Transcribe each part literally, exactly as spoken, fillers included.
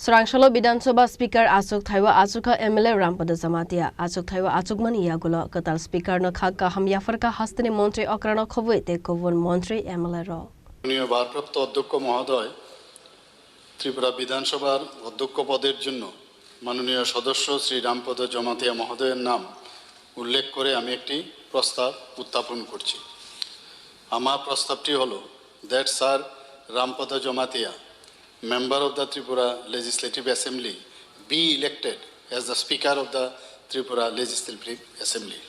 Swrangsalao Bidhan Sabha Speaker achuk thaiwi achukha M L A Rampada Jamatia. Achuk thaiwi achukmani yagulo kwtal Speaker no kha kaham yapharkha hasteni montri okrano khobwi tei kubun montri M L A rok. মাননীয় ভারপ্রাপ্ত অধ্যক্ষ মহোদয়, ত্রিপুরা বিধানসভার অধ্যক্ষ পদের জন্য মাননীয় সদস্য শ্রী রামপদ জমাতিয়া মহোদয়ের নাম উল্লেখ করে আমি একটি প্রস্তাব উত্থাপন করছি। আমার প্রস্তাবটি হলো that Sir Rampada Jamatia, member of the Tripura Legislative Assembly, be elected as the Speaker of the Tripura Legislative Assembly.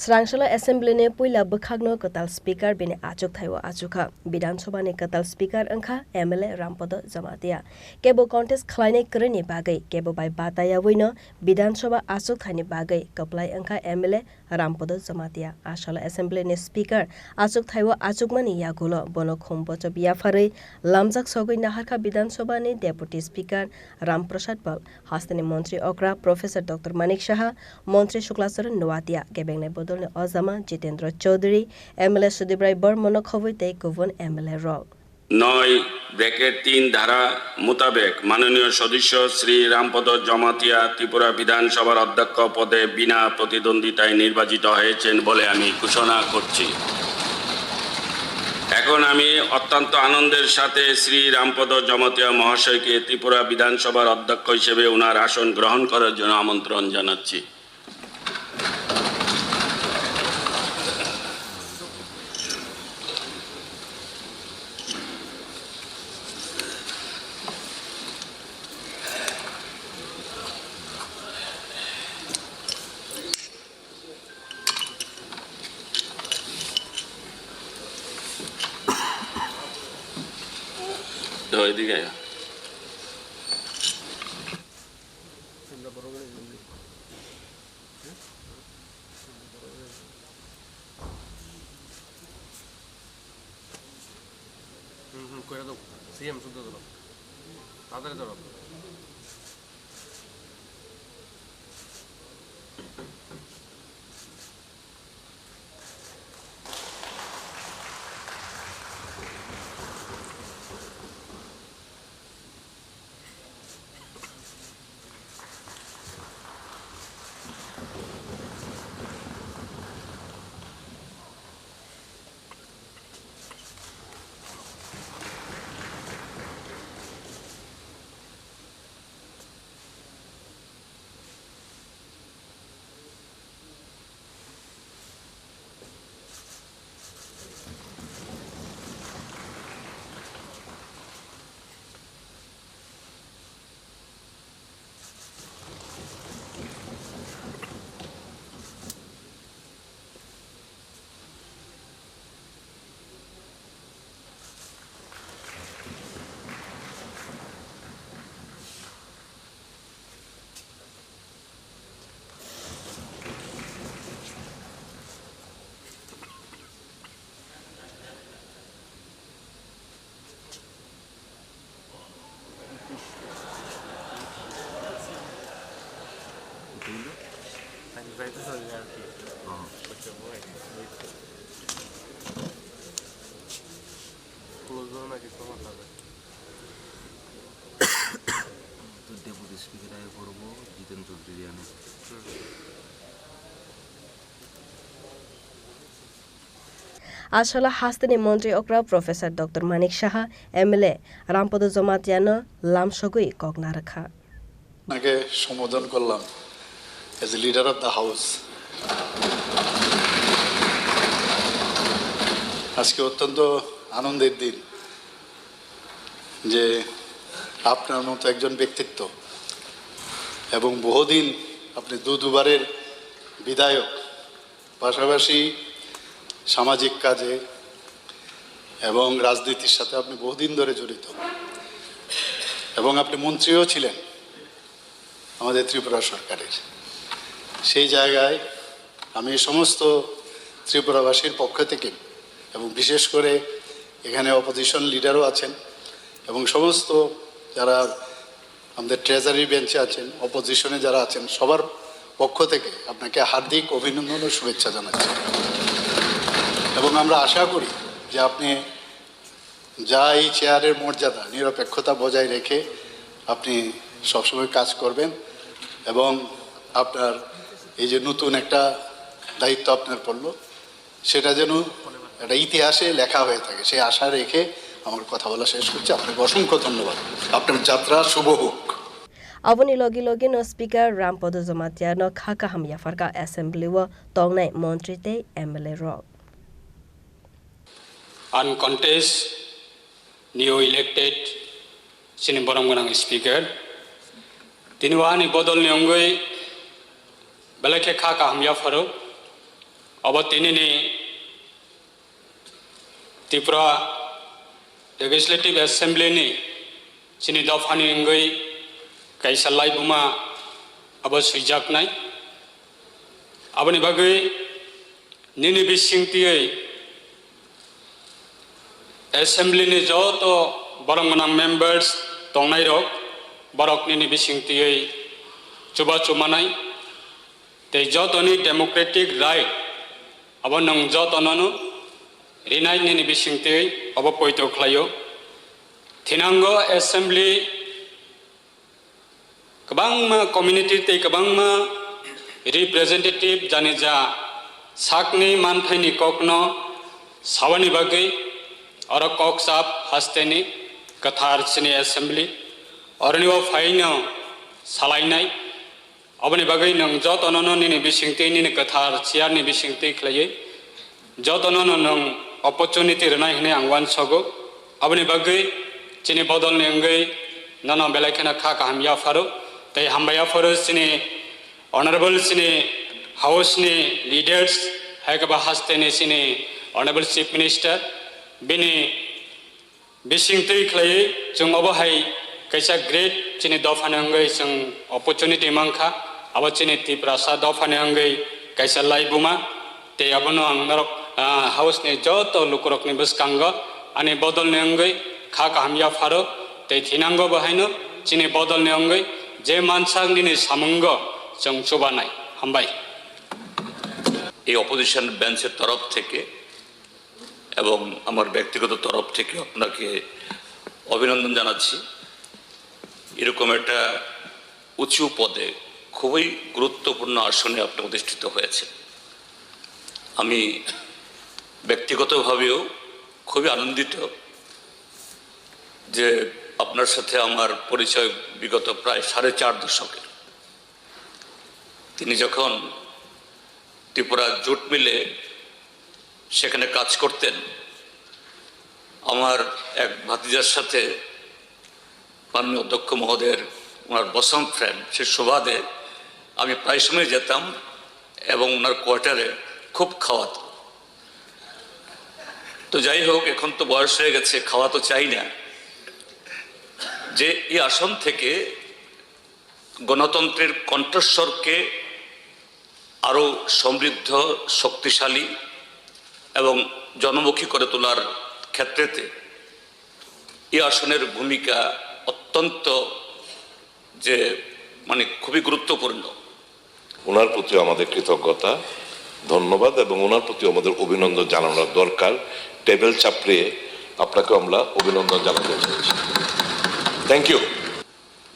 Swrangsalao Assembly ni puila bwkhakno kwtal Speaker bini achuk thaiwi achukha. Bidhan Sabha ni kwtal Speaker wngkha M L A Rampada Jamatia. Kebo contest khlainai kwrwini bagwi, kebo bai bata yawino Bidhan Sabha achuk thaini bagwi kwplai wngkha M L A Rampada Jamatia. Asalo Assembly ni Speaker achuk thaiwi achukmani yagulo bono khum bochop yapharwi lamjak sogwi naharkha Bidhan Sabha ni Deputy Speaker Ram Prasad Pal, hasteni montri okra Professor Doctor Manik Saha, montri Suklacharan Noatia, kebengnai bodolni ojama Jitendra Chaudhary, M L A Sudip Rai Barmano khobwi tei kubun M L A rok. নয় ব্র্যাকেট তিন ধারা মোতাবেক মাননীয় সদস্য শ্রী রামপদ জমাতিয়া ত্রিপুরা বিধানসভার অধ্যক্ষ পদে বিনা প্রতিদ্বন্দ্বিতায় নির্বাচিত হয়েছেন বলে আমি ঘোষণা করছি। এখন আমি অত্যন্ত আনন্দের সাথে শ্রী রামপদ জমাতিয়া মহাশয়কে ত্রিপুরা বিধানসভার অধ্যক্ষ হিসেবে ওনার আসন গ্রহণ করার জন্য আমন্ত্রণ জানাচ্ছি। তো এদিকে আয়। হুম, হুম, করে দাও। সিএম শুদ্ধ ধরো। তাড়াতাড়ি ধরো। তো ডেপুটি স্পিকার আয় পড়ব জিতেন চৌধুরী আনে। Asalo hasteni montri okra Professor Doctor Manik Saha, M L A Rampada Jamatia no lamsogwi kok narwkha. আপনাকে সম্বোধন করলাম as a leader of the house। আজকে অত্যন্ত আনন্দের দিন যে আপনার মতো একজন ব্যক্তিত্ব এবং বহুদিন আপনি দু দুবারের বিধায়ক, পাশাপাশি সামাজিক কাজে এবং রাজনীতির সাথে আপনি বহুদিন ধরে জড়িত এবং আপনি মন্ত্রীও ছিলেন আমাদের ত্রিপুরা সরকারের। সেই জায়গায় আমি সমস্ত ত্রিপুরাবাসীর পক্ষ থেকে এবং বিশেষ করে এখানে অপোজিশন লিডারও আছেন এবং সমস্ত যারা আমাদের ট্রেজারি বেঞ্চে আছেন, অপোজিশনে যারা আছেন, সবার পক্ষ থেকে আপনাকে হার্দিক অভিনন্দন ও শুভেচ্ছা জানাচ্ছি। এবং আমরা আশা করি যে আপনি যা এই চেয়ারের মর্যাদা, নিরপেক্ষতা বজায় রেখে আপনি সবসময় কাজ করবেন এবং আপনার এই যে নতুন একটা দায়িত্ব আপনার পড়লো, সেটা যেন একটা ইতিহাসে লেখা হয়ে থাকে, সেই আশা রেখে আমার কথা বলা শেষ করছি। আপনাকে অসংখ্য ধন্যবাদ। আপনার যাত্রা শুভ হোক। Aboni logi logi no Speaker Rampodo Jamatia no kha kaham yapharkha assembly o tongnai montri tei M L A rok. Uncontest, new elected, chini borom gwnang speaker. Tini o ani bodol ni wngwi belai khe kha kaham yapharo. Obo tini ni Tripura Legislative Assembly ni chini dophani wngwi kaisa laibuma abo swijaknai. Aboni bagwi nini bisingtwi assembly ni joto borok gwnang members tongnairok, borok nini bisingtwi chubachu manai tei jotoni democratic right abo nwng jotono rinai nini bisingtwi abo poito khlaio. Thinango assembly kwbangma community tei kwbangma representative jani ja sakni manthaini kokno sawani bagwi oro kok sap hasteni kwthar chini assembly oroni o phaino salainai. Oboni bagwi nwng jotono no nini bisingtwi, nini kwthar chair ni bisingtwi khlaiwi jotono no nwng opportunity rwnai hwnwi ang uansogo. Aboni bagwi chini bodol ni wngwi nono belai kheno kha kaham yapharo tei hambai yapharo chini honorable chini house ni leaders, hai khe ba haste ni chini honorable chief minister, bini bisingtwi khlaiwi chwng obo hai kaisa great chini dophani wngwi chwng opportunity mankha, abo chini Tiprasa dophani wngwi kaisa laibuma. Tei abono ang norok, ah, house ni joto lukurokni bwskango ani bodolni wngwi kha kaham yapharo, tei thinango bo haino chini bodolni wngwi je mansak nini samungo chwng chubanai. Hambai. এই অপোজিশন বেঞ্চের তরফ থেকে এবং আমার ব্যক্তিগত তরফ থেকে আপনাকে অভিনন্দন জানাচ্ছি। এরকম একটা উঁচু পদে খুবই গুরুত্বপূর্ণ আসনে আপনি অধিষ্ঠিত হয়েছেন। আমি ব্যক্তিগতভাবেও খুবই আনন্দিত যে আপনার সাথে আমার পরিচয় বিগত প্রায় সাড়ে চার দশকের। তিনি যখন ত্রিপুরা জুট মিলে সেখানে কাজ করতেন, আমার এক ভাতিজার সাথে মাননীয় অধ্যক্ষ মহোদয়ের ওনার বসম ফ্রেন্ড, সে সুবাদে আমি প্রায় সময় যেতাম এবং ওনার কোয়ার্টারে খুব খাওয়াতো। তো যাই হোক, এখন তো বয়স হয়ে গেছে, খাওয়া তো চাই না। যে এই আসন থেকে গণতন্ত্রের কণ্ঠস্বরকে আরও সমৃদ্ধ, শক্তিশালী এবং জনমুখী করে তোলার ক্ষেত্রেতে এই আসনের ভূমিকা অত্যন্ত যে, মানে, খুবই গুরুত্বপূর্ণ। ওনার প্রতি আমাদের কৃতজ্ঞতা, ধন্যবাদ এবং ওনার প্রতি আমাদের অভিনন্দন জানানোর দরকার। টেবিল চাপড়িয়ে আপনাকে আমরা অভিনন্দন জানাতে চাইছি। Thank you.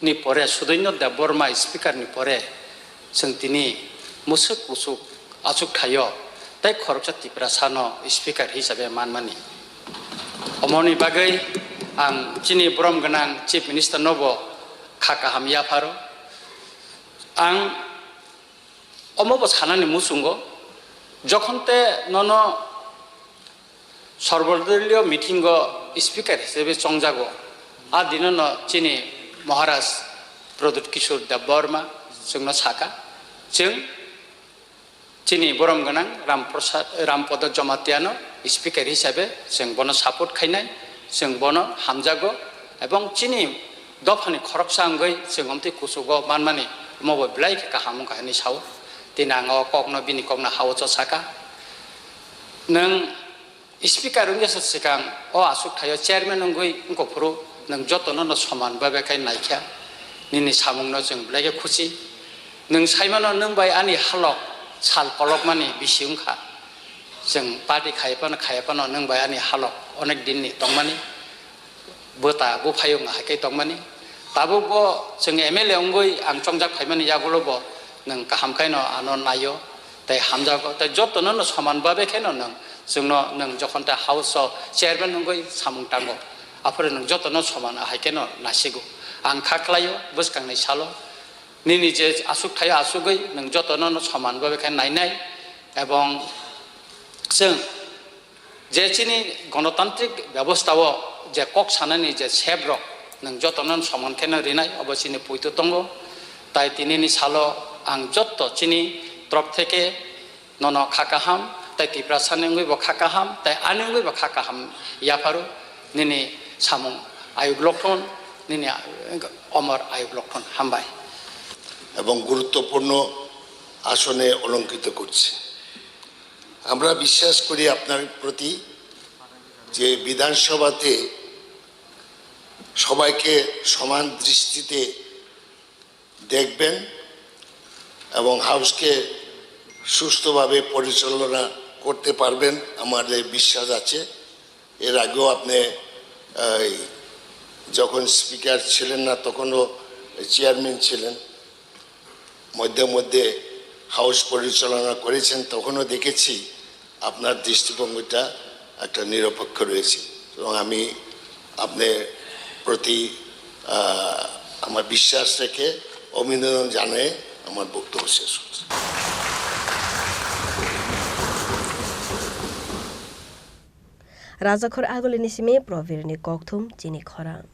Ni pore Sudoino Debbarma speaker ni pore chwng tini mwswk kuchuk achuk thaio tei khoroksa Tiprasano speaker hisabe manmani. Omoni bagwi ang chini borom gwnang Chief Minister no bo kha kaham yapharo. Ang omo bo sanani muchungo, jokhon te nono Sorbodolio meeting o speaker hisebe chongjago. A dinono chini Maharaj Pradyut Kishore Debbarma chwngno saka, chwng chini borom gwnang Ram Prasad, Rampodo Jamatia no speaker hisabe chwng bono support khainai, chwng bono hamjago, ebong chini dophani khoroksa wngwi chwng omtwi kuchugo manmani omo bo belai khe kaham wngkha hinwi sao. Tini ang o kokno, bini kokno ha-o cho saka. Nwng speaker wngya se swkang o achuk thaio chairman wngwi wngkha phuru nwng jotono no soman babe khai naikha. Nini samungno chwng belai khe khusi. Nwng saimano nwng bai ani halok sal kolokmani bisi wngkha. Chwng party khai phano, khai phano nwng bai ani halok onek din ni tongmani. Bwta buphayung hai khe tongmani. Tabuk bo chwng M L A wngwi ang chongjak phaimani yagulo bo nwng kaham khaino ano naio, tei hamjago, tei jotono no soman babe kheno nwng chwngno nwng jokhon ta house o chairman wngwi samung tango, aphuru nwng jotono soman hai kheno nasigo. Ang kha khlaio bwskangni salo nini je aswk thaio aswkgwi nwng jotono no soman babe khe nainai, ebong chwng je chini gonotantrik bebostha o je kok sanani je sep rok nwng jotono soman kheno rinai, obo chini poito tongo. Tai tinini salo ang jotto chini torop theke nono kha kaham, tai Tiprasani wngwi bo kha kaham, tai ani wngwi bo kha kaham yapharu. Nini samung ayuk lokthon, nini omor ayuk lokthon. Hambai. এবং গুরুত্বপূর্ণ আসনে অলঙ্কৃত করছে। আমরা বিশ্বাস করি আপনার প্রতি যে বিধানসভাতে সবাইকে সমান দৃষ্টিতে দেখবেন এবং হাউসকে সুস্থভাবে পরিচালনা করতে পারবেন, আমাদের বিশ্বাস আছে। এর আগেও আপনি, এই, যখন স্পিকার ছিলেন না, তখনও চেয়ারম্যান ছিলেন, মধ্যে মধ্যে হাউস পরিচালনা করেছেন, তখনও দেখেছি আপনার দৃষ্টিভঙ্গিটা একটা নিরপেক্ষ রয়েছে। এবং আমি আপনার প্রতি, আহ, আমার বিশ্বাস রেখে অভিনন্দন জানিয়ে আমার বক্তব্য শেষ করছি। Rajakhor Agulini simi Probirni kokthum chini khorang.